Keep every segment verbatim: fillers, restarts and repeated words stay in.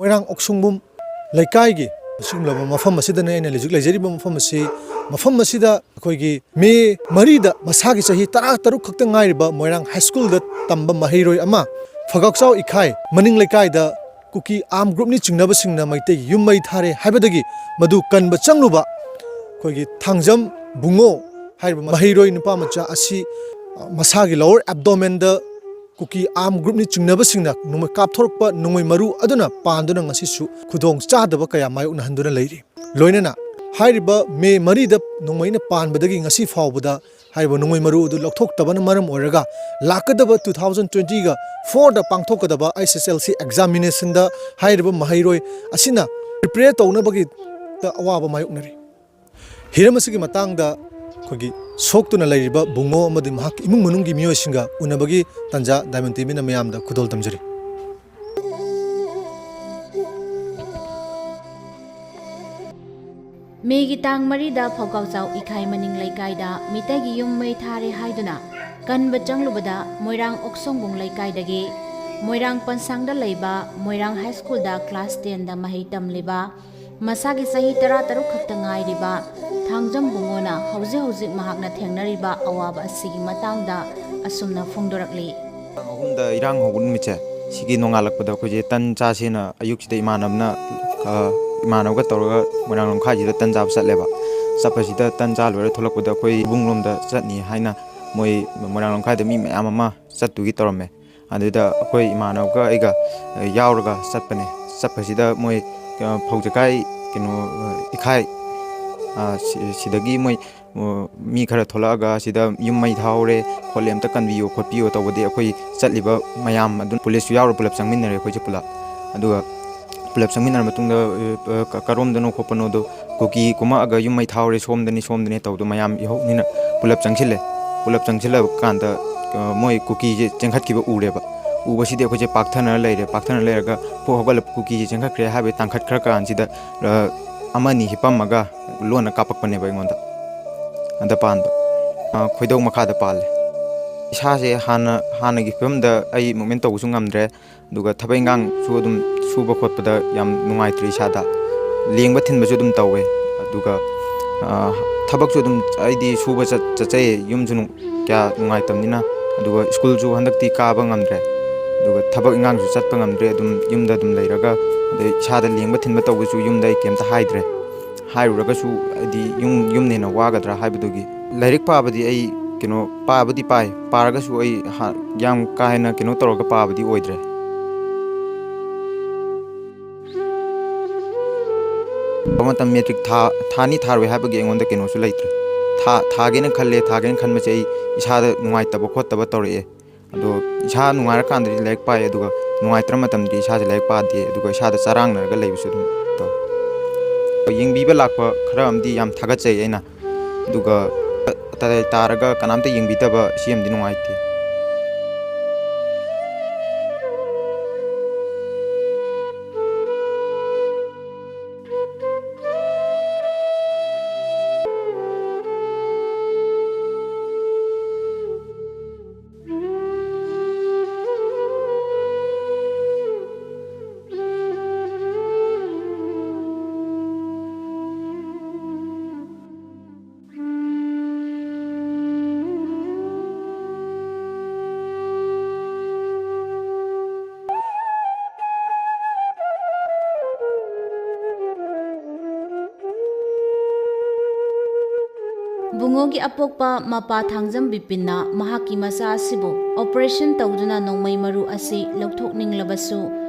ꯃꯣꯏꯔꯥꯡ ꯑꯣꯛꯁꯨꯡꯕꯨꯝ ꯂꯩꯀꯥꯏꯒꯤ ꯑꯁꯤꯒꯨꯝꯂꯕ ꯃꯐꯝ ꯑꯁꯤꯗꯅ ꯑꯩꯅ ꯍꯧꯖꯤꯛ ꯂꯩꯖꯔꯤꯕ ꯃꯐꯝ ꯑꯁꯤ, ꯃꯐꯝ ꯑꯁꯤꯗ ꯑꯩꯈꯣꯏꯒꯤ ꯃꯦ ꯃꯔꯤꯗ ꯃꯁꯥꯒꯤ ꯆꯍꯤ ꯇꯔꯥ ꯇꯔꯨꯛ ꯈꯛꯇ ꯉꯥꯏꯔꯤꯕ ꯃꯣꯏꯔꯥꯡ ꯍꯥꯏ ꯁ꯭ꯀꯨꯜꯗ ꯇꯝꯕ ꯃꯍꯩꯔꯣꯏ ꯑꯃ ꯐꯒꯥꯛꯆꯥꯎ ꯏꯈꯥꯏ ꯃꯅꯤꯡ ꯂꯩꯀꯥꯏꯗ ꯀꯨꯀꯤ ꯑꯥꯔꯝ ꯒ꯭ꯔꯨꯞꯅꯤ ꯆꯤꯡꯅꯕꯁꯤꯡꯅ ꯃꯩꯇꯩꯒꯤ ꯌꯨꯝ ꯃꯩ ꯊꯥꯔꯦ ꯍꯥꯏꯕꯗꯒꯤ ꯃꯗꯨ ꯀꯟꯕ ꯆꯪꯂꯨꯕ ꯑꯩꯈꯣꯏꯒꯤ ꯊꯥꯡꯖꯝ ꯕꯨꯡꯉꯣ ꯍꯥꯏꯔꯤꯕ ꯃꯍꯩꯔꯣꯏ ꯅꯨꯄꯥ ꯃꯆꯥ ꯑꯁꯤ, ꯑ, ꯃꯁꯥꯒꯤ ꯂꯣꯋꯔ ꯑꯦꯕꯗꯣꯃꯦꯟꯗ ꯀꯨꯀꯤ ꯑꯥꯔꯝ ꯒ꯭ꯔꯨꯞꯅꯤ ꯆꯤꯡꯅꯕꯁꯤꯡꯅ ꯅꯣꯡꯃꯩ ꯀꯥꯞꯊꯣꯔꯛꯄ ꯅꯣꯡꯃꯩ ꯃꯔꯨ ꯑꯗꯨꯅ ꯄꯥꯟꯗꯨꯅ ꯉꯁꯤꯁꯨ ꯈꯨꯗꯣꯡ ꯆꯥꯗꯕ ꯀꯌꯥ ꯃꯥꯌꯣꯛꯅꯍꯟꯗꯨꯅ ꯂꯩꯔꯤ꯫ ꯂꯣꯏꯅꯅ ꯍꯥꯏꯔꯤꯕ ꯃꯦ ꯃꯔꯤꯗ ꯅꯣꯡꯃꯩꯅ ꯄꯥꯟꯕꯗꯒꯤ ꯉꯁꯤ ꯐꯥꯎꯕꯗ ꯍꯥꯏꯔꯤꯕ ꯅꯣꯡꯃꯩ ꯃꯔꯨ ꯑꯗꯨ ꯂꯧꯊꯣꯛꯇꯕꯅ ꯃꯔꯝ ꯑꯣꯏꯔꯒ ꯂꯥꯛꯀꯗꯕ two thousand twenty-four-ꯗ ꯄꯥꯡꯊꯣꯛꯀꯗꯕ H S L C examination-ꯗ ꯍꯥꯏꯔꯤꯕ ꯃꯍꯩꯔꯣꯏ ꯑꯁꯤꯅ prepare ꯇꯧꯅꯕꯒꯤ ꯑꯋꯥꯕ ꯃꯥꯌꯣꯛꯅꯔꯤ꯫ ꯍꯤꯔꯝ ꯑꯁꯤꯒꯤ ꯃꯇꯥꯡꯗ ꯑꯩꯈꯣꯏꯒꯤ ꯁꯣꯛꯇꯨꯅ ꯂꯩꯔꯤꯕ ꯕꯨꯡꯉꯣ ꯑꯃꯗꯤ ꯃꯍꯥꯛꯀꯤ ꯏꯃꯨꯡ ꯃꯅꯨꯡꯒꯤ ꯃꯤꯑꯣꯏꯁꯤꯡꯒ ꯎꯅꯕꯒꯤ ꯇꯥꯟꯖꯥ ꯗꯥꯏꯃꯟ ꯇꯤ ꯚꯤꯅ ꯃꯌꯥꯝꯗ ꯈꯨꯗꯣꯜ ꯇꯝꯖꯔꯤ꯫ ꯃꯦꯒꯤ ꯇꯥꯡ ꯃꯔꯤꯗ ꯐꯧꯀꯥꯎꯆꯥꯎ ꯏꯈꯥꯏ ꯃꯅꯤꯡ ꯂꯩꯀꯥꯏꯗ ꯃꯤꯇꯩꯒꯤ ꯌꯨꯝ ꯃꯩ ꯊꯥꯔꯦ ꯍꯥꯏꯗꯨꯅ ꯀꯟꯕ ꯆꯪꯂꯨꯕꯗ, ꯃꯣꯏꯔꯥꯡ ꯑꯣꯛꯁꯣꯡꯕꯨꯡ ꯂꯩꯀꯥꯏꯗꯒꯤ ꯃꯣꯏꯔꯥꯡ ꯄꯟꯁꯥꯡꯗ ꯂꯩꯕ ꯃꯣꯏꯔꯥꯡ ꯍꯥꯏ ꯁ꯭ꯀꯨꯜꯗ ꯀ꯭ꯂꯥꯁ ꯇꯦꯟꯗ ꯃꯍꯩ ꯇꯝꯂꯤꯕ ꯃꯁꯥꯒꯤ ꯆꯍꯤ ꯇꯔꯥ ꯇꯔꯨꯛ ꯈꯛꯇ ꯉꯥꯏꯔꯤꯕ ꯊꯥꯡꯖꯝ ꯕꯨꯡꯉꯣꯅ ꯍꯧꯖꯤꯛ ꯍꯧꯖꯤꯛ ꯃꯍꯥꯛꯅ ꯊꯦꯡꯅꯔꯤꯕ ꯑꯋꯥꯕ ꯑꯁꯤꯒꯤ ꯃꯇꯥꯡꯗ ꯑꯁꯨꯝꯅ ꯐꯣꯡꯗꯣꯔꯛꯂꯤ꯫ ꯇꯥꯡ ꯑꯍꯨꯝꯗ ꯏꯔꯥꯡ ꯍꯧꯕ ꯅꯨꯃꯤꯠꯁꯦ, ꯁꯤꯒꯤ ꯅꯣꯡꯉꯥꯜꯂꯛꯄꯗ ꯑꯩꯈꯣꯏꯁꯦ ꯇꯟ ꯆꯥꯁꯦꯅ ꯑꯌꯨꯛꯁꯤꯗ ꯏꯃꯥꯟꯅꯕꯅ, ꯑ, ꯏꯃꯥꯟꯅꯕꯒ ꯇꯧꯔꯒ ꯃꯣꯏꯔꯥꯡ ꯂꯝꯈꯥꯏꯁꯤꯗ ꯇꯟ ꯆꯥꯕ ꯆꯠꯂꯦꯕ꯫ ꯆꯠꯄꯁꯤꯗ ꯇꯟ ꯆꯥ ꯂꯣꯏꯔ ꯊꯣꯛꯂꯛꯄꯗ ꯑꯩꯈꯣꯏ ꯏꯕꯨꯡꯂꯣꯝꯗ ꯆꯠꯅꯤ ꯍꯥꯏꯅ ꯃꯣꯏ ꯃꯣꯏꯔꯥꯡ ꯂꯝꯈꯥꯏꯗ ꯃꯤ ꯃꯌꯥꯝ ꯑꯃ ꯆꯠꯇꯨꯒꯤ ꯇꯧꯔꯝꯃꯦ꯫ ꯑꯗꯨꯗ ꯑꯩꯈꯣꯏ ꯏꯃꯥꯟꯅꯕꯒ ꯑꯩꯒ, ꯑ, ꯌꯥꯎꯔꯒ ꯆꯠꯄꯅꯦ꯫ ꯆꯠꯄꯁꯤꯗ ꯃꯣꯏ, ꯑ, ꯐꯧꯖꯀꯥꯏ, ꯀꯩꯅꯣ, ꯑ, ꯏꯈꯥꯏ, ꯑ, ꯁꯤ-, ꯁꯤꯗꯒꯤ ꯃꯣꯏ, ꯑ, ꯃꯤ ꯈꯔ ꯊꯣꯛꯂꯛꯑꯒ ꯁꯤꯗ ꯌꯨꯝ ꯃꯩ ꯊꯥꯍꯧꯔꯦ ꯈꯣꯠꯂꯦ, ꯑꯝꯇ ꯀꯟꯕꯤꯌꯣ ꯈꯣꯠꯄꯤꯌꯣ ꯇꯧꯕꯗꯤ ꯑꯩꯈꯣꯏ ꯆꯠꯂꯤꯕ ꯃꯌꯥꯝ ꯑꯗꯨꯝ ꯄꯨꯂꯤꯁꯁꯨ ꯌꯥꯎꯔ ꯄꯨꯂꯞ ꯆꯪꯃꯤꯟꯅꯔꯦ ꯑꯩꯈꯣꯏꯁꯦ ꯄꯨꯂꯞ꯫ ꯑꯗꯨꯒ ꯄꯨꯂꯞ ꯆꯪꯃꯤꯟꯅꯔ ꯃꯇꯨꯡꯗ, ꯑ, ꯀ-, ꯀꯔꯣꯝꯗꯅꯣ ꯈꯣꯠꯄꯅꯣꯗꯣ ꯀꯨꯀꯤ ꯀꯨꯝꯃꯛꯑꯒ ꯌꯨꯝ ꯃꯩ ꯊꯥꯍꯧꯔꯦ, ꯁꯣꯝꯗꯅꯤ, ꯁꯣꯝꯗꯅꯤ ꯇꯧꯗꯣ ꯃꯌꯥꯝ ꯏꯍꯧꯅꯤꯅ ꯄꯨꯂꯞ ꯆꯪꯁꯤꯜꯂꯦ꯫ ꯄꯨꯂꯞ ꯆꯪꯁꯤꯜꯂꯕ ꯀꯥꯟꯗ, ꯑ, ꯃꯣꯏ ꯀꯨꯀꯤꯁꯦ ꯆꯦꯟꯈꯠꯈꯤꯕ ꯎꯔꯦꯕ꯫ ꯎꯕꯁꯤꯗꯤ ꯑꯩꯈꯣꯏꯁꯦ ꯄꯥꯛꯊꯅꯔ ꯂꯩꯔꯦ꯫ ꯄꯥꯛꯊꯅ ꯂꯩꯔꯒ ꯐꯨꯛ ꯍꯧꯒꯠꯂ ꯀꯨꯀꯤꯁꯦ ꯆꯦꯟꯈꯠꯈ꯭ꯔꯦ ꯍꯥꯏꯕꯒꯤ ꯇꯥꯟꯈꯠꯈ꯭ꯔ ꯀꯥꯟꯁꯤꯗ, ꯑ, ꯑꯃꯅꯤ ꯍꯤꯞꯄꯝꯃꯒ ꯂꯣꯟꯅ ꯀꯥꯞꯄꯛꯄꯅꯦꯕ ꯑꯩꯉꯣꯟꯗ꯫ ꯑꯗ ꯄꯥꯟꯕ, ꯑ, ꯈꯣꯏꯗꯧ ꯃꯈꯥꯗ ꯄꯥꯜꯂꯦ꯫ ꯏꯁꯥꯁꯦ ꯍꯥꯟꯅ, ꯍꯥꯟꯅꯒꯤ ꯐꯤꯕꯝꯗ ꯑꯩ ꯃꯨꯞꯃꯦꯟ ꯇꯧꯕꯁꯨ ꯉꯝꯗ꯭ꯔꯦ꯫ ꯑꯗꯨꯒ ꯊꯕꯛ ꯏꯟꯈꯥꯡꯁꯨ ꯑꯗꯨꯝ ꯁꯨꯕ ꯈꯣꯠꯄꯗ ꯌꯥꯝ ꯅꯨꯡꯉꯥꯏꯇ꯭ꯔꯦ ꯏꯁꯥꯗ꯫ ꯂꯦꯡꯕ ꯊꯤꯟꯕꯁꯨ ꯑꯗꯨꯝ ꯇꯧꯋꯦ꯫ ꯑꯗꯨꯒ, ꯑ, ꯊꯕꯛꯁꯨ ꯑꯗꯨꯝ ꯑꯩꯗꯤ ꯁꯨꯕ ꯆꯠ-, ꯆꯠꯆꯩꯌꯦ꯫ ꯌꯨꯝꯁꯨ ꯅꯨꯡ-, ꯀꯌꯥ ꯅꯨꯡꯉꯥꯏꯇꯕꯅꯤꯅ꯫ ꯑꯗꯨꯒ ꯁ꯭ꯀꯨꯜꯁꯨ ꯍꯟꯗꯛꯇꯤ ꯀꯥꯕ ꯉꯝꯗ꯭ꯔꯦ꯫ ꯑꯗꯨꯒ ꯊꯕꯛ ꯏꯪꯈꯥꯡꯁꯨ ꯆꯠꯄ ꯉꯝꯗ꯭ꯔꯦ꯫ ꯑꯗꯨꯝ ꯌꯨꯝꯗ ꯑꯗꯨꯝ ꯂꯩꯔꯒ, ꯑꯗꯩ ꯏꯁꯥꯗ ꯂꯦꯡꯕ ꯊꯤꯟꯕ ꯇꯧꯕꯁꯨ ꯌꯨꯝꯗ ꯑꯩ ꯀꯩꯝꯇ ꯍꯥꯏꯗ꯭ꯔꯦ꯫ ꯍꯥꯏꯔꯨꯔꯒꯁꯨ ꯍꯥꯏꯗꯤ ꯌꯨꯝ, ꯌꯨꯝꯅ ꯍꯦꯟꯅ ꯋꯥꯒꯗ꯭ꯔꯥ ꯍꯥꯏꯕꯗꯨꯒꯤ꯫ ꯂꯥꯏꯔꯤꯛ ꯄꯥꯕꯗꯤ ꯑꯩ ꯀꯩꯅꯣ ꯄꯥꯕꯗꯤ ꯄꯥꯏ, ꯄꯥꯔꯒꯁꯨ ꯑꯩ ꯍꯥ-, ꯌꯥꯝ ꯀꯥ ꯍꯦꯟꯅ ꯀꯩꯅꯣ ꯇꯧꯔꯒ ꯄꯥꯕꯗꯤ ꯑꯣꯏꯗ꯭ꯔꯦ꯫ ꯃꯇꯝ ꯃꯦꯇ꯭ꯔꯤꯛ ꯊꯥ-, ꯊꯥꯅꯤ ꯊꯥꯔꯣꯏ ꯍꯥꯏꯕꯒꯤ ꯑꯩꯉꯣꯟꯗ ꯀꯩꯅꯣꯁꯨ ꯂꯩꯇ꯭ꯔꯦ꯫ ꯊꯥ-, ꯊꯥꯒꯦꯅ ꯈꯜꯂꯦ, ꯊꯥꯒꯦꯅ ꯈꯟꯕꯁꯦ ꯑꯩ ꯏꯁꯥꯗ ꯅꯨꯡꯉꯥꯏꯇꯕ ꯈꯣꯠꯇꯕ ꯇꯧꯔꯛꯑꯦ꯫ ꯑꯗꯣ ꯏꯁꯥ ꯅꯨꯡꯉꯥꯏꯔꯀꯥꯟꯗꯗꯤ ꯂꯥꯏꯔꯤꯛ ꯄꯥꯏ, ꯑꯗꯨꯒ ꯅꯨꯡꯉꯥꯏꯇ꯭ꯔ ꯃꯇꯝꯗꯗꯤ ꯏꯁꯥꯁꯦ ꯂꯥꯏꯔꯤꯛ ꯄꯥꯗꯦ, ꯑꯗꯨꯒ ꯏꯁꯥꯗ ꯆꯔꯥꯡꯅꯔꯒ ꯂꯩꯕꯁꯨ ꯑꯗꯨꯝ ꯇꯧꯋꯤ꯫ ꯌꯦꯡꯕꯤꯕ ꯂꯥꯛꯄ ꯈꯔ ꯑꯃꯗꯤ ꯌꯥꯝ ꯊꯥꯒꯠꯆꯩ ꯑꯩꯅ, ꯑꯗꯨꯒ ꯇꯥꯔꯒ ꯀꯅꯥꯝꯇ ꯌꯦꯡꯕꯤꯗꯕ ꯁꯤ ꯑꯃꯗꯤ ꯅꯨꯡꯉꯥꯏꯇꯦ꯫ ꯕꯨꯡꯉꯣꯒꯤ ꯑꯄꯣꯛꯄ ꯃꯄꯥ ꯊꯥꯡꯖꯝ ꯕꯤꯄꯤꯟꯅ ꯃꯍꯥꯛꯀꯤ ꯃꯆꯥ ꯑꯁꯤꯕꯨ operation ꯇꯧꯗꯨꯅ ꯅꯣꯡꯃꯩ ꯃꯔꯨ ꯑꯁꯤ ꯂꯧꯊꯣꯛꯅꯤꯡꯂꯕꯁꯨ,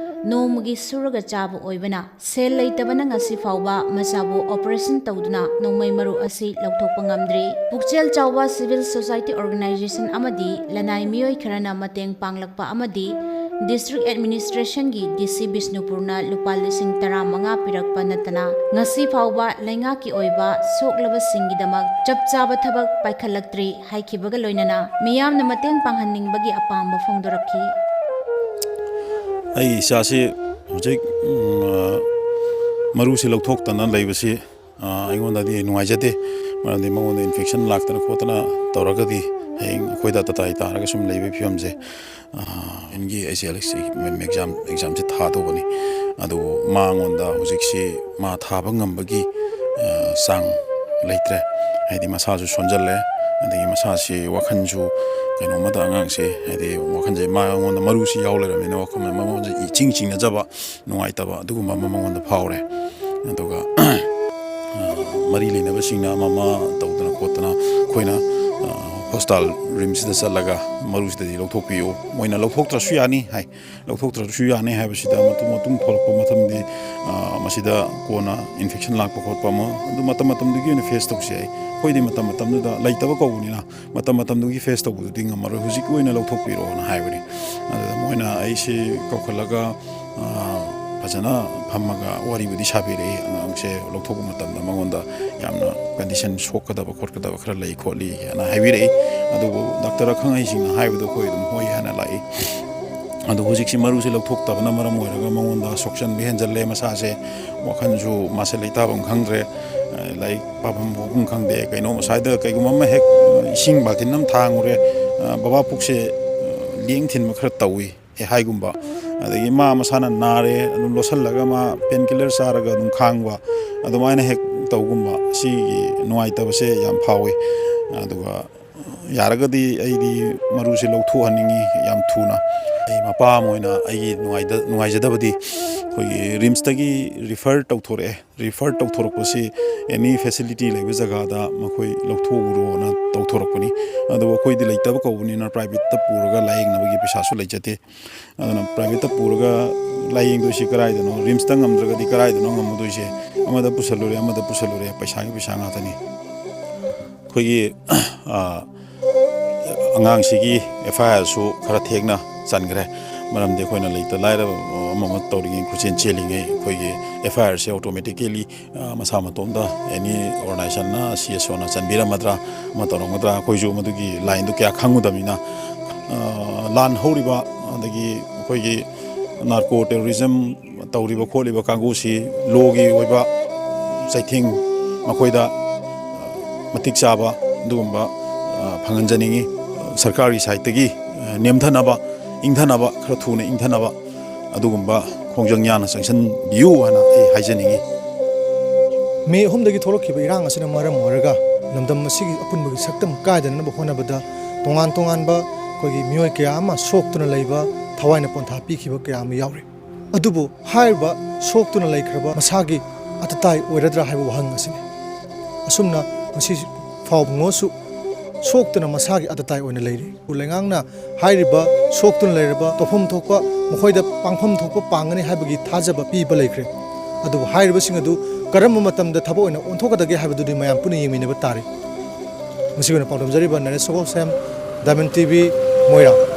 ꯅꯣꯡꯃꯒꯤ ꯁꯨꯔꯒ ꯆꯥꯕ ꯑꯣꯏꯕꯅ ꯁꯦꯜ ꯂꯩꯇꯕꯅ ꯉꯁꯤ ꯐꯥꯎꯕ ꯃꯆꯥꯕꯨ operation ꯇꯧꯗꯨꯅ ꯅꯣꯡꯃꯩ ꯃꯔꯨ ꯑꯁꯤ ꯂꯧꯊꯣꯛꯄ ꯉꯝꯗ꯭ꯔꯤ꯫ ꯄꯨꯛꯆꯦꯜ ꯆꯥꯎꯕ civil society organization ꯑꯃꯗꯤ ꯂꯅꯥꯏ ꯃꯤꯑꯣꯏ ꯈꯔꯅ ꯃꯇꯦꯡ ꯄꯥꯡꯂꯛꯄ ꯑꯃꯗꯤ district administrationꯒꯤ DC ꯕꯤꯁꯅꯨꯄꯨꯔꯅ ꯂꯨꯄꯥ ꯂꯤꯁꯤꯡ ꯇꯔꯥꯃꯉꯥ ꯄꯤꯔꯛꯄ ꯅꯠꯇꯅ ꯉꯁꯤ ꯐꯥꯎꯕ ꯂꯩꯉꯥꯛꯀꯤ ꯑꯣꯏꯕ ꯁꯣꯛꯂꯕꯁꯤꯡꯒꯤꯗꯃꯛ ꯆꯞ ꯆꯥꯕ ꯊꯕꯛ ꯄꯥꯏꯈꯠꯂꯛꯇ꯭ꯔꯤ ꯍꯥꯏꯈꯤꯕꯒ ꯂꯣꯏꯅꯅ ꯃꯤꯌꯥꯝꯅ ꯃꯇꯦꯡ ꯄꯥꯡꯍꯟꯅꯤꯡꯕꯒꯤ ꯑꯄꯥꯝꯕ ꯐꯣꯡꯗꯣꯔꯛꯈꯤ꯫ ꯑꯩ ꯏꯆꯥꯁꯤ ꯍꯧꯖꯤꯛ, ꯎꯝ, ꯃꯔꯨꯁꯤ ꯂꯧꯊꯣꯛꯇꯅ ꯂꯩꯕꯁꯤ ꯑꯩꯉꯣꯟꯗꯗꯤ ꯅꯨꯡꯉꯥꯏꯖꯗꯦ꯫ ꯃꯔꯝꯗꯤ ꯃꯉꯣꯟꯗ ꯏꯟꯐꯦꯛꯁꯟ ꯂꯥꯛꯇꯅ ꯈꯣꯠꯇꯅ ꯇꯧꯔꯒꯗꯤ ꯍꯌꯦꯡ ꯑꯩꯈꯣꯏꯗ ꯇꯇꯥꯏ ꯇꯥꯔꯒ ꯁꯨꯝ ꯂꯩꯕꯒꯤ ꯐꯤꯕꯝꯁꯦ, ꯑꯦꯟꯒꯤ ꯑꯩꯁꯦ ꯑꯦꯂꯦꯛꯁ ꯑꯦꯛꯖꯥꯝ ꯑꯦꯛꯖꯥꯝꯁꯦ ꯊꯥꯗꯧꯕꯅꯤ꯫ ꯑꯗꯨꯕꯨ ꯃꯉꯣꯟꯗ ꯍꯧꯖꯤꯛꯁꯤ ꯃꯥ ꯊꯥꯕ ꯉꯝꯕꯒꯤ ꯆꯥꯡ ꯂꯩꯇ꯭ꯔꯦ꯫ ꯍꯥꯏꯗꯤ ꯃꯁꯥꯁꯨ ꯁꯣꯟꯖꯜꯂꯦ, ꯑꯗꯒꯤ ꯃꯁꯥꯁꯤ ꯋꯥꯈꯜꯁꯨ ꯀꯩꯅꯣꯝꯃꯗ ꯑꯉꯥꯡꯁꯦ, ꯍꯥꯏꯗꯤ ꯋꯥꯈꯜꯁꯦ ꯃꯉꯣꯟꯗ ꯃꯔꯨꯁꯤ ꯌꯥꯎ ꯂꯩꯔꯕꯅꯤꯅ ꯋꯥꯈꯜ ꯃꯉꯣꯟꯁꯦ ꯏꯆꯤꯡ ꯆꯤꯡꯅꯖꯕ, ꯅꯨꯡꯉꯥꯏꯇꯕ ꯑꯗꯨꯒꯨꯝꯕ ꯑꯃ ꯃꯉꯣꯟꯗ ꯐꯥꯎꯔꯦ꯫ ꯑꯗꯨꯒ ꯃꯔꯤ ꯂꯩꯅꯕꯁꯤꯡꯅ ꯑꯃ ꯑꯃ ꯇꯧꯗꯅ ꯈꯣꯠꯇꯅ ꯑꯩꯈꯣꯏꯅ ꯍꯣꯁꯄꯤꯇꯥꯜ ꯔꯤꯝꯁꯁꯤꯗ ꯆꯠꯂꯒ ꯃꯔꯨꯁꯤꯗꯗꯤ ꯂꯧꯊꯣꯛꯄꯤꯌꯨ, ꯃꯣꯏꯅ ꯂꯧꯊꯣꯛꯇ꯭ꯔꯁꯨ ꯌꯥꯅꯤ ꯍꯥꯏ꯫ ꯂꯧꯊꯣꯛꯇ꯭ꯔꯁꯨ ꯌꯥꯅꯤ ꯍꯥꯏꯕꯁꯤꯗ ꯃꯇꯨꯡ ꯃꯇꯨꯡ ꯊꯣꯛꯂꯛꯄ ꯃꯇꯝꯗꯤ ꯃꯁꯤꯗ ꯀꯣꯟꯅ ꯏꯟꯐꯦꯛꯁꯟ ꯂꯥꯛꯄ ꯈꯣꯠꯄ ꯑꯃ ꯑꯗꯨ ꯃꯇꯝ ꯃꯇꯝꯗꯨꯒꯤ ꯑꯣꯏꯅ ꯐꯦꯁ ꯇꯧꯁꯤ ꯍꯥꯏ꯫ ꯑꯩꯈꯣꯏꯗꯤ ꯃꯇꯝ ꯃꯇꯝꯗꯨꯗ ꯂꯩꯇꯕ ꯀꯧꯕꯅꯤꯅ ꯃꯇꯝ ꯃꯇꯝꯗꯨꯒꯤ ꯐꯦꯁ ꯇꯧꯕꯗꯨꯗꯤ ꯉꯝꯃꯔꯣꯏ, ꯍꯧꯖꯤꯛꯀꯤ ꯑꯣꯏꯅ ꯂꯧꯊꯣꯛꯄꯤꯔꯛꯑꯣꯅ ꯍꯥꯏꯕꯅꯤ꯫ ꯑꯗꯨꯗ ꯃꯣꯏꯅ ꯑꯩꯁꯤ ꯀꯧꯈꯠꯂꯒ ꯐꯖꯅ ꯐꯝꯃꯒ ꯋꯥꯔꯤꯕꯨꯗꯤ ꯁꯥꯕꯤꯔꯛꯏ꯫ ꯑꯉꯥꯡꯁꯦ ꯂꯧꯊꯣꯛꯄ ꯃꯇꯝꯗ ꯃꯉꯣꯟꯗ ꯌꯥꯝꯅ ꯀꯟꯗꯤꯁꯟ ꯁꯣꯛꯀꯗꯕ ꯈꯣꯠꯀꯗꯕ ꯈꯔ ꯂꯩ ꯈꯣꯠꯂꯤ ꯍꯥꯏꯅ ꯍꯥꯏꯕꯤꯔꯛꯏ꯫ ꯑꯗꯨꯕꯨ ꯗꯥꯛꯇꯔ ꯑꯈꯪ ꯑꯍꯩꯁꯤꯡꯅ ꯍꯥꯏꯕꯗꯣ ꯑꯩꯈꯣꯏ ꯑꯗꯨꯝ ꯍꯣꯏ ꯍꯥꯏꯅ ꯂꯥꯛꯏ꯫ ꯑꯗꯨ ꯍꯧꯖꯤꯛꯁꯤ ꯃꯔꯨꯁꯤ ꯂꯧꯊꯣꯛꯇꯕꯅ ꯃꯔꯝ ꯑꯣꯏꯔꯒ ꯃꯉꯣꯟꯗ ꯁꯣꯛꯆꯟꯕ ꯍꯦꯟꯖꯜꯂꯦ, ꯃꯁꯥꯁꯦ ꯋꯥꯈꯜꯁꯨ ꯃꯥꯁꯦ ꯂꯩꯇꯥꯐꯝ ꯈꯪꯗ꯭ꯔꯦ, ꯂꯥꯏꯔꯤꯛ ꯄꯥꯐꯝ ꯈꯣꯠꯐꯝ ꯈꯪꯗꯦ꯫ ꯀꯩꯅꯣꯝ ꯑꯁ꯭ꯋꯥꯏꯗ ꯀꯩꯒꯨꯝꯕ ꯑꯃ ꯍꯦꯛ ꯏꯁꯤꯡ ꯕꯥꯜꯇꯤꯟ ꯑꯃ ꯊꯥꯡꯉꯨꯔꯦ, "ꯕꯕꯥ ꯄꯨꯛꯁꯦ ꯂꯦꯡ ꯊꯤꯟꯕ ꯈꯔ ꯇꯧꯏ" ꯍꯥꯏꯒꯨꯝꯕ꯫ ꯑꯗꯒꯤ ꯃꯥ ꯃꯁꯥꯅ ꯅꯥꯔꯦ, ꯑꯗꯨꯝ ꯂꯣꯠꯁꯤꯜꯂꯒ ꯃꯥ ꯄꯦꯟ ꯀꯤꯂꯔ ꯆꯥꯔꯒ ꯑꯗꯨꯝ ꯈꯥꯡꯕ, ꯑꯗꯨꯃꯥꯏꯅ ꯍꯦꯛ ꯇꯧꯒꯨꯝꯕ꯫ ꯁꯤꯒꯤ ꯅꯨꯡꯉꯥꯏꯇꯕꯁꯦ ꯌꯥꯝ ꯐꯥꯎꯏ꯫ ꯑꯗꯨꯒ ꯌꯥꯔꯒꯗꯤ ꯑꯩꯗꯤ ꯃꯔꯨꯁꯦ ꯂꯧꯊꯣꯛꯍꯟꯅꯤꯡꯉꯤ ꯌꯥꯝ ꯊꯨꯅ꯫ ꯑꯩ ꯃꯄꯥ ꯑꯃ ꯑꯣꯏꯅ ꯑꯩꯒꯤ ꯅꯨꯡꯉꯥꯏꯖꯗꯕꯗꯤ ꯑꯩꯈꯣꯏꯒꯤ ꯔꯤꯝꯁꯇꯒꯤ ꯔꯤꯐꯔ ꯇꯧꯊꯣꯔꯛꯑꯦ꯫ ꯔꯤꯐꯔ ꯇꯧꯊꯣꯔꯛꯄꯁꯤ ꯑꯦꯅꯤ ꯐꯦꯁꯤꯂꯤꯇꯤ ꯂꯩꯕ ꯖꯒꯥꯗ ꯃꯈꯣꯏ ꯂꯧꯊꯣꯛꯎꯔꯣꯅ ꯇꯧꯊꯣꯔꯛꯄꯅꯤ꯫ ꯑꯗꯨꯕꯨ ꯑꯩꯈꯣꯏꯗꯤ ꯂꯩꯇꯕ ꯀꯧꯕꯅꯤꯅ ꯄ꯭ꯔꯥꯏꯚꯦꯠꯇ ꯄꯨꯔꯒ ꯂꯥꯏꯌꯦꯡꯅꯕꯒꯤ ꯄꯩꯁꯥꯁꯨ ꯂꯩꯖꯗꯦ꯫ ꯑꯗꯨꯅ ꯄ꯭ꯔꯥꯏꯚꯦꯠꯇ ꯄꯨꯔꯒ ꯂꯥꯏꯌꯦꯡꯗꯣꯏꯁꯤ ꯀꯗꯥꯏꯗꯅꯣ? ꯔꯤꯝꯁꯇ ꯉꯝꯗ꯭ꯔꯒꯗꯤ ꯀꯗꯥꯏꯗꯅꯣ ꯉꯝꯃꯗꯣꯏꯁꯦ? ꯑꯃꯗ ꯄꯨꯁꯜꯂꯨꯔꯦ, ꯑꯃꯗ ꯄꯨꯁꯜꯂꯨꯔꯦ, ꯄꯩꯁꯥꯒꯤ ꯄꯩꯁꯥ ꯉꯥꯛꯇꯅꯤ꯫ ꯑꯩꯈꯣꯏꯒꯤ ꯑꯉꯥꯡꯁꯤꯒꯤ ꯑꯦꯐ ꯑꯥꯏ ꯑꯥꯔꯁꯨ ꯈꯔ ꯊꯦꯡꯅ ꯆꯟꯈ꯭ꯔꯦ꯫ ꯃꯔꯝꯗꯤ ꯑꯩꯈꯣꯏꯅ ꯂꯩꯇ ꯂꯥꯏꯔ ꯑꯃ ꯑꯃ ꯇꯧꯔꯤꯉꯩ, ꯈꯨꯠꯆꯦꯟ ꯆꯦꯜꯂꯤꯉꯩ ꯑꯩꯈꯣꯏꯒꯤ ꯑꯦꯐ ꯑꯥꯏ ꯑꯥꯔꯁꯦ ꯑꯣꯇꯣꯃꯦꯇꯤꯀꯦꯂꯤ ꯃꯁꯥ ꯃꯇꯣꯝꯇ ꯑꯦꯅꯤ ꯑꯣꯔꯒꯅꯥꯏꯖꯦꯁꯟꯅ, ꯁꯤ ꯑꯦꯁ ꯑꯣꯅ ꯆꯟꯕꯤꯔꯝꯃꯗ꯭ꯔꯥ, ꯑꯃ ꯇꯧꯔꯝꯒꯗ꯭ꯔꯥ, ꯑꯩꯈꯣꯏꯁꯨ ꯃꯗꯨꯒꯤ ꯂꯥꯏꯟꯗꯨ ꯀꯌꯥ ꯈꯪꯉꯨꯗꯕꯅꯤꯅ꯫ ꯂꯥꯟ ꯍꯧꯔꯤꯕ ꯑꯗꯒꯤ ꯑꯩꯈꯣꯏꯒꯤ ꯅꯥꯔꯀꯣ ꯇꯦꯔꯣꯔꯤꯖꯝ ꯇꯧꯔꯤꯕ ꯈꯣꯠꯂꯤꯕ ꯀꯥꯡꯕꯨꯁꯤ ꯂꯣꯒꯤ ꯑꯣꯏꯕ ꯆꯩꯊꯦꯡ ꯃꯈꯣꯏꯗ ꯃꯇꯤꯛ ꯆꯥꯕ ꯑꯗꯨꯒꯨꯝꯕ ꯐꯪꯍꯟꯖꯅꯤꯡꯏ꯫ ꯁꯔꯀꯥꯔꯒꯤ ꯁꯥꯏꯠꯇꯒꯤ ꯅꯦꯝꯊꯅꯕ, ꯏꯪꯊꯅꯕ, ꯈꯔ ꯊꯨꯅ ꯏꯪꯊꯅꯕ ꯑꯗꯨꯒꯨꯝꯕ ꯈꯣꯡꯖꯪ ꯌꯥꯅ ꯆꯪꯁꯤꯟꯕꯤꯌꯨ ꯍꯥꯏꯅ ꯑꯩ ꯍꯥꯏꯖꯅꯤꯡꯏ꯫ ꯃꯦ ꯑꯍꯨꯝꯗꯒꯤ ꯊꯣꯛꯂꯛꯈꯤꯕ ꯏꯔꯥꯡ ꯑꯁꯤꯅ ꯃꯔꯝ ꯑꯣꯏꯔꯒ ꯂꯝꯗꯝ ꯑꯁꯤꯒꯤ ꯑꯄꯨꯟꯕꯒꯤ ꯁꯛꯇꯝ ꯀꯥꯏꯗꯅꯕ ꯍꯣꯠꯅꯕꯗ ꯇꯣꯉꯥꯟ ꯇꯣꯉꯥꯟꯕ ꯑꯩꯈꯣꯏꯒꯤ ꯃꯤꯑꯣꯏ ꯀꯌꯥ ꯑꯃ ꯁꯣꯛꯇꯨꯅ ꯂꯩꯕ, ꯊꯋꯥꯏꯅ ꯄꯣꯟꯊꯥ ꯄꯤꯈꯤꯕ ꯀꯌꯥ ꯑꯃ ꯌꯥꯎꯔꯤ꯫ ꯑꯗꯨꯕꯨ ꯍꯥꯏꯔꯤꯕ ꯁꯣꯛꯇꯨꯅ ꯂꯩꯈ꯭ꯔꯕ ꯃꯁꯥꯒꯤ ꯑꯇꯇꯥꯏ ꯑꯣꯏꯔꯗ꯭ꯔꯥ ꯍꯥꯏꯕ ꯋꯥꯍꯪ ꯑꯁꯤꯅꯤ꯫ ꯑꯁꯨꯝꯅ ꯉꯁꯤ ꯐꯥꯎꯕꯉꯣꯁꯨ ꯁꯣꯛꯇꯨꯅ ꯃꯁꯥꯒꯤ ꯑꯇꯇꯥꯏ ꯑꯣꯏꯅ ꯂꯩꯔꯤ꯫ ꯂꯩꯉꯥꯛꯅ ꯍꯥꯏꯔꯤꯕ ꯁꯣꯛꯇꯨꯅ ꯂꯩꯔꯕ ꯇꯧꯐꯝ ꯊꯣꯛꯄ, ꯃꯈꯣꯏꯗ ꯄꯥꯡꯐꯝ ꯊꯣꯛꯄ ꯄꯥꯡꯒꯅꯤ ꯍꯥꯏꯕꯒꯤ ꯊꯥꯖꯕ ꯄꯤꯕ ꯂꯩꯈ꯭ꯔꯦ꯫ ꯑꯗꯨꯕꯨ ꯍꯥꯏꯔꯤꯕꯁꯤꯡ ꯑꯗꯨ ꯀꯔꯝꯕ ꯃꯇꯝꯗ ꯊꯕꯛ ꯑꯣꯏꯅ ꯑꯣꯟꯊꯣꯛꯀꯗꯒꯦ ꯍꯥꯏꯕꯗꯨꯗꯤ ꯃꯌꯥꯝ ꯄꯨꯟꯅ ꯌꯦꯡꯃꯤꯟꯅꯕ ꯇꯥꯔꯤ꯫ ꯉꯁꯤꯒꯤ ꯑꯣꯏꯅ ꯄꯥꯎꯗꯝꯖꯔꯤꯕ ꯅꯔꯦꯁ ꯁꯒꯣꯜꯁꯦꯝ, ꯗꯥꯏꯃꯟ ꯇꯤ ꯚꯤ, ꯃꯣꯏꯔꯥꯡ꯫